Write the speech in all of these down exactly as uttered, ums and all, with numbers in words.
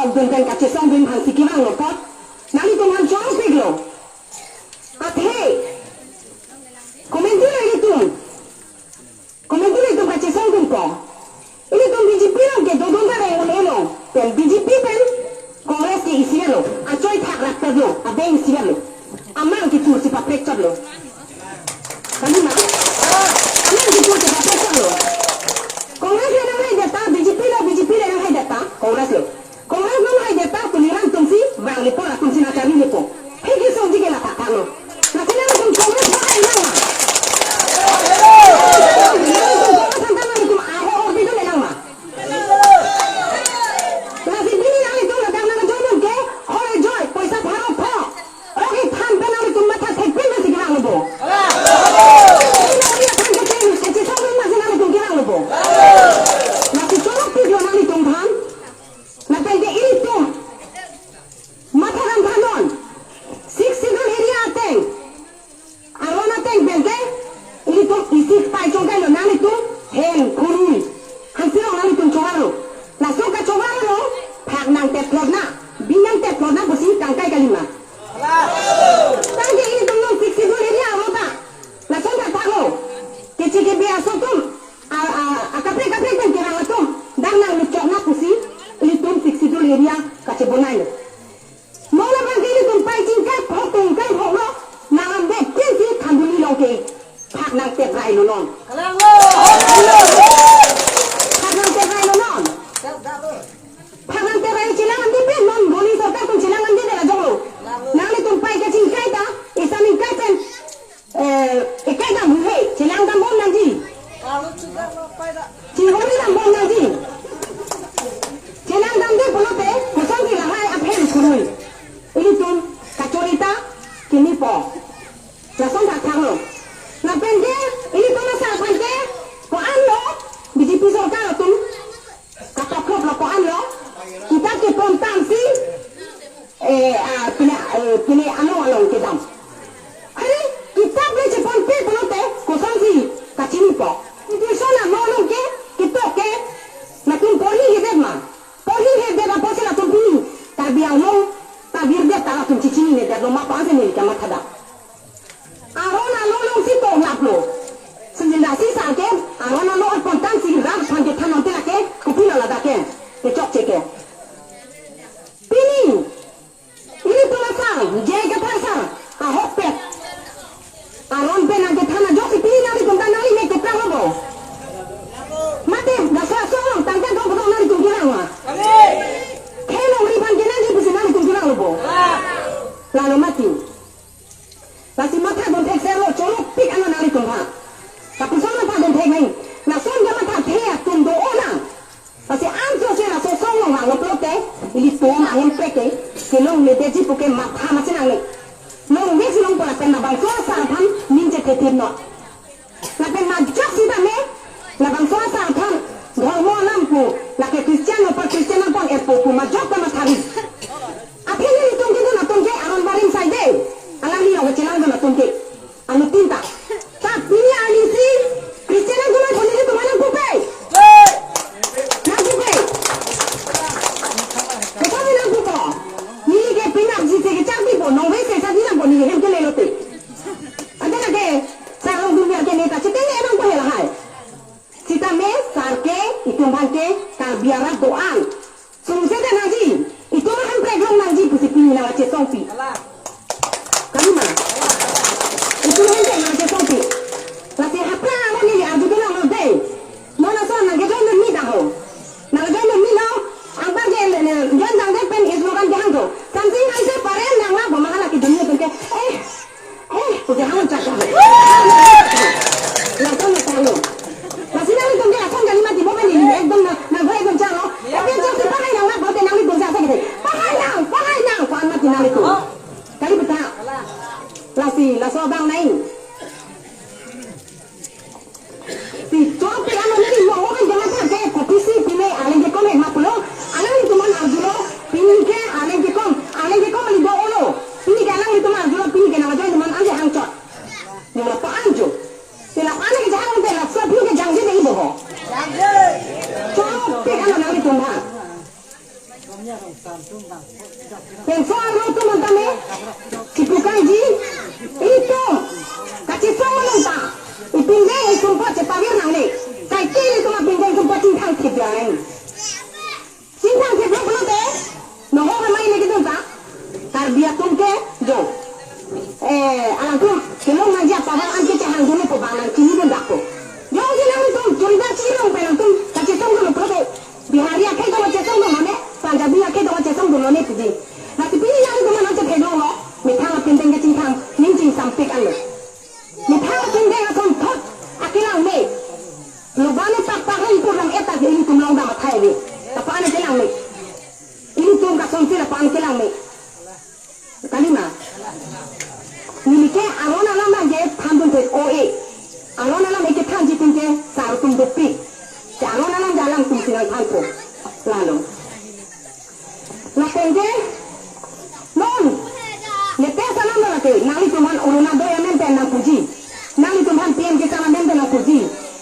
Dun pen kachesong dun aphansi kevanglo apot, nanglitum aphan choro piklo. Athe, komantu lo ilitum. Komantu lo ilitum kachesong dunpo. Ilitum B J P along ke dodun ta reng un-elo. Pen B J P pen Congress ke isi lo. Achoi thak rak ta lo. Abeng isi lo. Amang kitur si paprek chot lo. Kalima. Amang kitur si paprek chot lo. Congress le nanghai deta, B J P lo, B J P le nanghai deta, Congress lo. Congress nanghai deta, Tuliram atumsi vanglepo, atumsi nangcharlilepo. Hei kesongji ke lathak thaklo. Lasi nanglitum Congress bahai nangma. Nanglitum Congress anta nanglitum aho orbi dun nangma. Lasi pini nanglitum ladak nangjoin ke, hore joi, poisa pharo pho. Oke, than pen nanglitum matha thek pen si kevanglo bo. Ina ina than ke pen, kachesong pen si nanglitum kevanglo bo. Lasi choro piklo nanglitum aphan. Lapen ke ilitum matha dam thanon. Sixth Schedule area ateng, aron ateng pen ke ilitum isi pai chongkai lo nanglitum hen khurui. Hansi lo nanglitum chogar lo. Laso kachogar lo, phak nangtep plot na, bi nangtep plot na pusi kangkai kalima. Tangte ilitum non Sixth Schedule area amo ta. Lason ta thaklo. Keche kebe aso atum, a, a, akaprek kaprek pen kevang atum, dak nangluchok na pusi, ilitum Sixth Schedule area kachebonai lo. Mo labang ke ilitum pai chingkai phok tungkai phok lo, nang ambe kinsi Khanduli along ke phak nangtep rai lo non. Kalanglo. Phak nangtep rai lo non. Phak nangtep rai chelang andi pen non, boni sorkar atum chelang andi de lajok lo. Nanglitum pai kachingkai ta, esa ningkai pen, eh, ekai dam hu he, chelang dambom nangji. Chingori dambom nangji. Chelang damde pulote, kosonsi lahai aphem khurui. Ilitum kachorita kinipo. Lason thakthak lo. Lapen ke, ilitum asar aphan ke, ko-an lo, B J P sorkar atum. Katoklop lo ko-an lo, kitap kepon tangsi, eh, ah, pine, eh, pine along along kedam. Are, kitap le cheponpe pulote, kosonsi kachinipo. Constitution along along ke, kitok ke, latum porhi hedet ma. Porhi hedet apotsi latum pini, Karbi Anglong ta virdet ta latum chechininedet lo ma pu-ansi neli kamatha dam. Aron along alongsi toklap lo. Sejin dasi sar ke, aron along apon tangsi rat aphan kethan nangte lake, kopilo ladak ke, kechokche ke. Pini, ilitum asar, J I Kathar asar, ahokpet. Aron pen nangkethan ajoksi pini nanglitum ta nangli mek keprang lo bo. Mate, laso asong along tangka dong kodong nanglitum kevang ma. Khelongri aphan kenangji pusi nanglitum kevang lo bo. Lalo mati. Lasi matha dun thek selo, choro pik ano nanglitum ha. Lapuson matha dun thek nang. Lason ke matha the atum do-o nang. Lasi anso si laso asong along vanglo pulote, ilitum ahem prek ke, kelongledetji pu ke matha masi nangne. Longvek si longpo lapen labangso asar aphan ning chethe thip non. Lapen majok sitame, labangso asar aphan, dhormo alam pu, lake Christian opa Christian aphan epo pu majok ta mathari. Aphi nelitum kedun atum ke aron barim saide, alangli along chelang dun atum ke. Anuttin ta. Ta pini arnisi, Christian atum aphan nelitum aphan nangpupe. Nangpupe. Kosonsi nangpupo. Neli ke pinap jise kecharpipo, nongve se sa dinampo neli hem kelelote. Ante lake, sar along dunia ke neta cheteng emang po he lahai. Sitame sar ke, itum aphan ke, Karbi arat do-an. Sungse ta nangji, itum ahem prek long nangji pusi pini nangkachesongpi. Kalima. Itum ahem prek nangkachesongpi. Lasi hapra amo neli arju ke nang lo dei. Non ason nangkejoin dunmi ta ho. Nangjoin dunmi lo, anpar ke le, le, join tangdet pen slogan kehang do. Something nice paren nang ma bo mahala ke dunmi pen ke. Eh, eh, puja hang chak. Langsung na talo. Lasi nanglitum ke langsung kali mati mo bani ekdom na, na gue ekdom chalo. Tapi jok si pahai nang na bote nanglitum sa sa kete. Pahai nang, pahai nang, ko-an mati nanglitum. Kali beta. Lasi, laso abang nai. Si chorpi ano neli mo oven jama tha ke kopisi pine aleng kekom he ma pulo, alanglitum aphan arjulo, pini ke aleng kekom, aleng kekom ali do-o lo, pini ke alanglitum arjulo, pini ke nangjoin atum aphan anje hangchot. Neli lapu-an arju. Si lapu-an ke jang ante laso pini ke jangje dei bo ho. Chorpi ano nanglitum ha. Penso arlo atum an tame, chipu kangji, itum kachesong along ta, ipindeng isumpot chepavir nangne, kaike ilitum apindeng isumpot chingthang thip nangne. Chingthang thip lo pulote, nohok amei le kedun ta, Karbi atum ke jo. Eh, alangtum kelong nangji apower an ke chehangdunpo, bang nangchinidun dakpo. Jongsi nanglitum churibar chirong pen nangtum kachesongdunlo pulote, Bihari akhei do kachesongdunlone, Punjabi akhei do kachesongdunlone puji. Lasi pini nanglitum an nangchetheklonglo, methang apindeng kachingthang, ning chingsampik anlo. Methang apindeng asonthot akelang me. Lo bane pakpak hempur lam eta ke ilitum longdam athai ave. Lapu-an akelang me. Ilitum kasonsi lapu-an akelang me. Kali ma? Neli ke aron alam abang ke thandun thek o-e. Aron alam eke thanji atum ke sar atum dopik. Si aron alam ke alangtum si nangthanpo. Lalo. Lapen ke non latest alam lo lake, nanglitum aphan Orunodoi amen pen nangpuji. Nanglitum aphan P M Kisan amen pen nangpuji.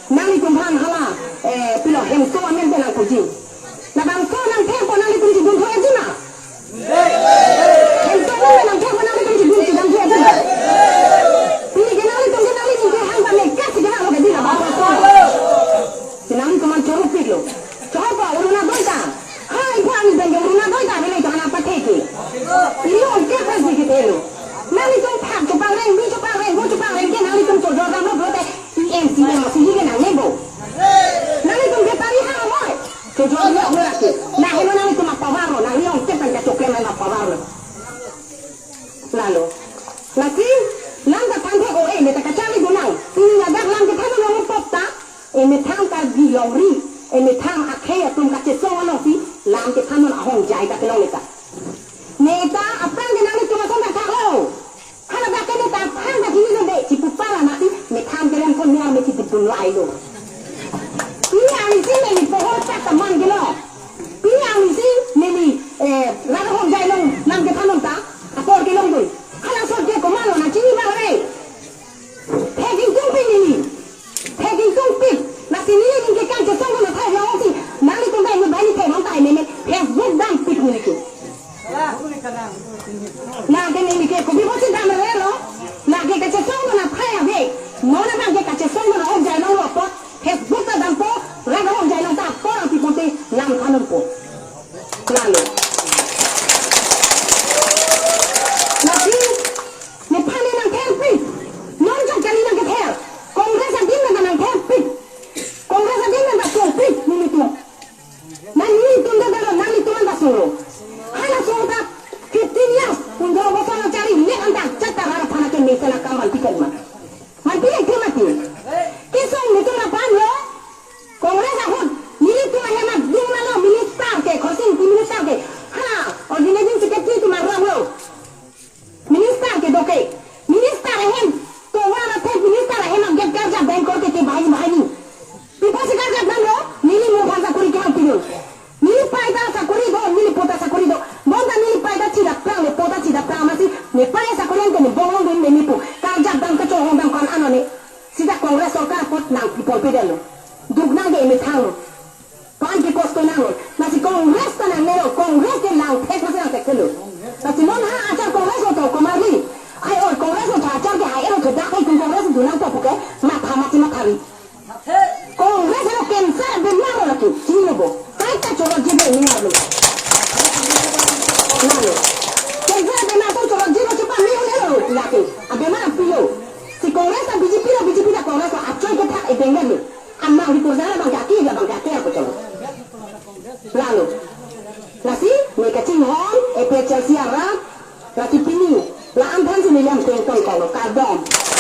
Nanglitum aphan hala, eh, pilo hemso amen pen nangpuji. Labangso nangthengpo nanglitum chidun thoi aji ma? Hemso amen nangthengpo nanglitum chidun chidam thoi aji ma? Pini ke nanglitum ke nangli ningke hang tame kasi ke nanglo ke di labangso. Si nanglitum aphan choro piklo. Choro po Orunodoi ta. Ha, ipo ani bang Orunodoi ta, bele jana pathe ke. Ili ongke pas di ke thelo. Nanglitum phak chopangreng, bi chopangreng, bo chopangreng ke nanglitum chojor damlo pulote E M C M asi hi ke nangnebo. Nanglitum ke tari ha moi. Chojor lo lo lake. Nahelo nanglitum apower lo, nangli ongke pen kachoklem apower lo. Lalo. Lasi, lam ta than thek o-e, meta kacharlidun nang. Pini ladak lam kethan lo pop ta. Emethang Karbi longri, emethang akhei atum kachesong alongsi lam kethan non ahongjai ta kelong neta. Neta aphrang ke nanglitum ason ta thaklo. Hala dak ke neta aphrang ta chinidunde, chipu para nasi methang keren kon niar me chidipdun lailo. Pini arnisi neli pohor tak ta man kelo. Pini arnisi neli, eh, rat ahongjai along lam kethan non ta apor kelongdun. Halaso ke komatlo nangchini bang re. Thek ingtungpik neli. Thek ingtungpik. Lasi neli ningke kachesongdun athai alongsi nanglitum ta ini bani thek long ta ini ne Facebook dampik neli ke. Lake neli ke kopi pusi dam relo. Lake kachesongdun athai ave. Non abang ke kachesongdun ahongjai along lo apot Facebook ta dampo, rat ahongjai along ta apor api pusi lam thanunpo. Lalo. Lasi Nephan ne nangtherpik. Non jong kali nangkether. Congress adim nang nangtherpik. Congress adim nang sungpik nelitum. Nang nelitum dak dak nang nelitum nang sunglo. Halaso ta fifteen years. Pundro bosor nangchari lek anta chata rara phana ke mesen akam manpi kalima. Manpi lek the mati. Kesung nelitum aphan lo. Congress ahut nelitum ahem adung nanglo minister ke, Khorsing Ingti minister ke. Ha, organizing secretary atum arong lo. Minister ke doke. Minister ahem. Tovar athe minister ahem agate karjap dam korte ke bahai bahai ni. Pi pusi karjap damlo, neli mo aphan sakori kehang pidun. Neli pai ta sakori do, neli po ta sakori do. Bonta neli pai ta chidap prang, ne po ta chidap prang masi. Ne pai sakori an ke ne bonglongdun ne ne pu. Karjap dam kachonghong dam ko-an ano ne. Sita Congress sorkar apot nangpi ponpedetlo. Duk nang ke emethang lo. Ko-an ke kosto nang lo. Lasi Congress ta nangnelo, Congress ke langthek masi langthekthelo. Lasi non ha achar Congress lo to komarli. Ai or Congress lo to achar ke hai ero to dak hai kum Congress dunang to puke matha mati mathari. Congress lo cancer bemar lo lake, chinilo bo. Kaita choro jibe ni ngarlo. Nalo. Cancer bemar to choro jibe chupa ni unelo lake. Abemar apilo. Si Congress ta B J P lo, B J P ta Congress lo, achoi ke thak e Bengal lo. Amang di kurjala bang kaki, la bang kaki ako chong. Lalo. Lasi, ne kachinghon, A P H L C arat, lasi pini, la-an thansi neli amteng tong kong, kardom.